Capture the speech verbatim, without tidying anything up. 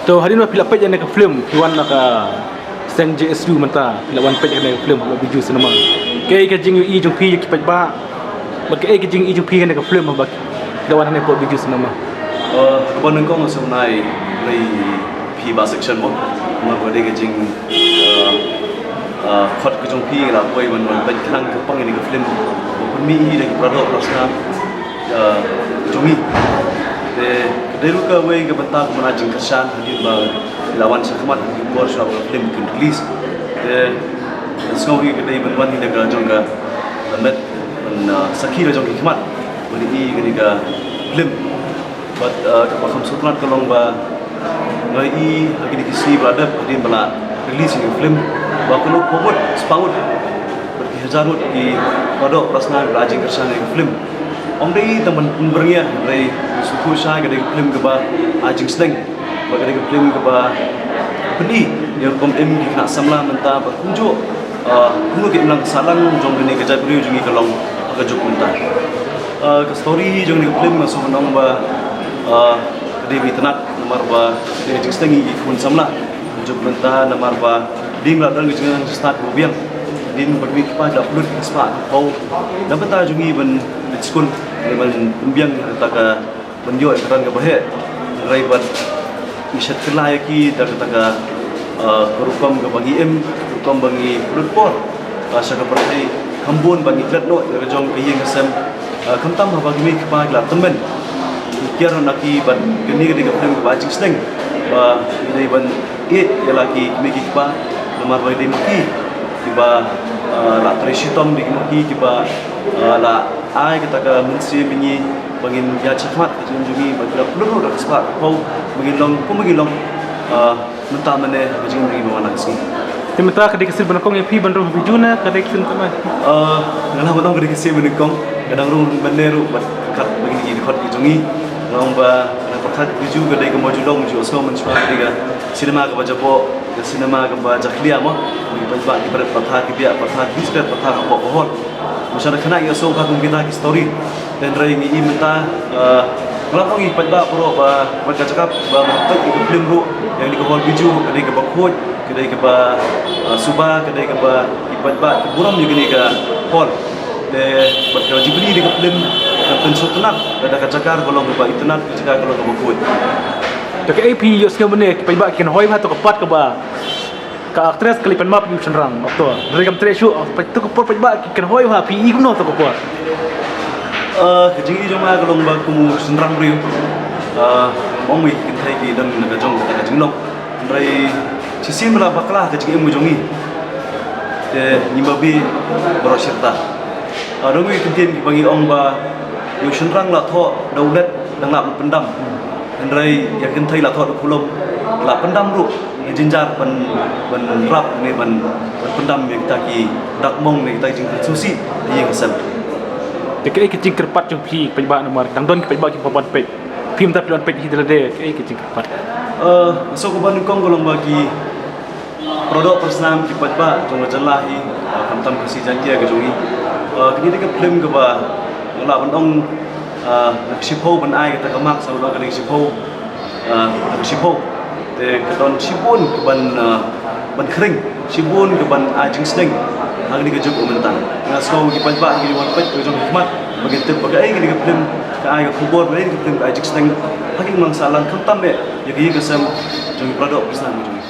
To hadien ba phi la peit ïa kane ka film, phi wan na ka seng J S U mynta, phi la wan peit ïa kane ka film hapoh Bijou Cinema. Kaei ka jingïohi jong phi ïa ki paidbah? Bad kaei ka jingïohi jong phi ïa kane ka film haba phi la wan hangne hapoh Bijou Cinema? Uh, kaba nyngkong nga sngewbha ïa phi Bah Section mo. Namar ba dei ka jing uh, uh, khot ka jong phi la poi ban ban peit khnang ka pang ïa ka film. Ba pynmih hi da ki para doh para snam uh, jong ngi. Te ka dei ruh kawei ka bynta kaba nga jingkyrshan hadien ba la wan sha khmat ha ki por shuwa ba ka film kin release. Te nga sngew hi ka dei ban wan hi da ka jong ka met ban uh, sakhi la jong ki khmat ban ïohi ïa kane ka film. Bad uh, kaba kham sngewtynnat ka long ba nga ïohi ha kine ki sngi ba la dep hadien ba la release ïa ka film ba ka long pynmut spah ngut bad ki hajar ngut ki para doh para snam ba la ai jingkyrshan ïa ka film. Ym dei tang ban pynbyrngia, hynrei sngewthuh shai ka dei ka film kaba ai jingsneng. Ba ka dei ka film kaba pyni ïa rukom im ki khynnah samla mynta bad kumjuh uh, kumno ka imlang sahlang jong kane ka jaitbynriew jong ngi ka long ha ka juk mynta. Uh, ka story jong kane ka film nga sngewbha ban ong ba uh, ka dei ba itynnat namar ba ka dei ka jingsneng ïa ki khun samla ha ka juk mynta namar ba dei ba la don ka jingstad ba biang. Dei ba ki kpa ki la pynlut ka spah ka phew na bynta jong ngi ban leit skul, ban pynbiang ïa kata ka ban ïoh ïa ka ran kaba heh. Hynrei bad ngi shet kylla ïa ki da kata ka, ah, ka rukom kaba ngi im, rukom ba ngi pynlut por, ah, sha ka pyrthei, kham bun ba ngi klet noh ïa ka jong ka ïing ka sem. Ah, khamtam haba ki mei ki kpa ki la tymmen, ngi kiar na ki bad kane ka dei ka film kaba ai jingsneng ba ngi dei ban ïeit ïa la ki mei ki kpa namar ba ki dei ma ki kiba, ah, la trei shitom, dei ma ki kiba, ah, la ai kata ka mynsiem ïa ngi ba ngin ïaid shakhmat ka jingim jong ngi, ba ki la pynlut ruh da ka spah ka phew ba ngin long kumba ngin long, ah, mynta mynne ha ka jingim jong ngi ba man la ka sngi. Te mynta ka dei ka sien ba nyngkong ïa phi ban rung ha Bijou ne ka dei ka sien kaba? Ah, nga lah ban ong ka dei ka sien ba nyngkong, nga dang rung mynne ruh bad kat ba ngi dei ki dkhot ki jong ngi. Nga ong ba nga pyrkhat Bijou ka dei kaba ju long ju sngew mynshuwa, ka dei ka cinema kaba jaboh, ka cinema kaba jakhlia mo. Ki paidbah ki bret pathar, ki biah pathar, ki bret pathar hapoh ka hall. Mynshwa da khynnah ngi ïohsngew kum kita ki story. Te hynrei ngi i mynta, eh, nga la ong ïa ki paidbah baroh ba, ba ka jaka ba, ba peit ïa ka film ruh, ïa kane ka hall Bijou ruh ka dei kaba khuid, ka dei kaba, eh, suba, ka dei kaba ki paidbah ki burom ïa kane ka hall. Te bad ka jingpyni ïa ka film ka pynsngewtynnat, lada ka jaka ka long kaba itynnat, ka jaka ka long kaba khuid. Te kaei phi ïohsngew mynne, ki paidbah ki kynhoi bha to ka part kaba ka actress ka leit pan map ïa u shynrang, okto. Hynrei kam treh shuh, peit to ka por paidbah ki kynhoi bha, phi i kumno to ka por? Eh, ka jingïohi jong nga ka long ba kum u shynrang briew, eh, ym ong ïa ki kynthei ki don na ka jong kata ka jinglong. Hynrei shisien ba la bakla ka jingim ka jong ngi, te ngim babe baroh shi rta. Eh, dang ïa ki kyntien kiba ngi ong ba ïa u shynrang la thoh da u let dang lah ban pyndam. Hynrei ïa ki kynthei la thoh da u khulom, la pyndam ruh. Ngi jynjar ban, ban rap ne ban, ban pyndam ïa kita ki dak mong ne kita ki jingpynsngewsih ha ïing ha sem. Te kaei ka jingkyrpad jong phi paidbah namar dang don ki paidbah kiba wan peit? Phi mynta phi la wan peit hi da lade, kaei ka jingkyrpad? Eh, nga sngew kaba nyngkong ka long ba ki para doh para snam, ki paidbah jong ka jylla hi, eh, khamtam Khasi Jaiñtia ka jong ngi. Eh, kane dei ka film kaba nga lah ban ong, eh, na ka shiphew ban ai kata ka mark, sa ban ong ka dei ka shiphew, eh, na ka shiphew. Te ka don shibun kaban, eh, ban khring, shibun kaban ai jingsneng ha kane ka juk mynta. Nga sngew ki paidbah ki wan peit ka jong ki khmat ba kin tip ba kaei kane ka film ka ai ka khubor, kaei ka film ka ai jingsneng ha ka imlang sahlang, khamtam eh ïa ka ïing ka sem jong ki para doh para snam ka jong ngi.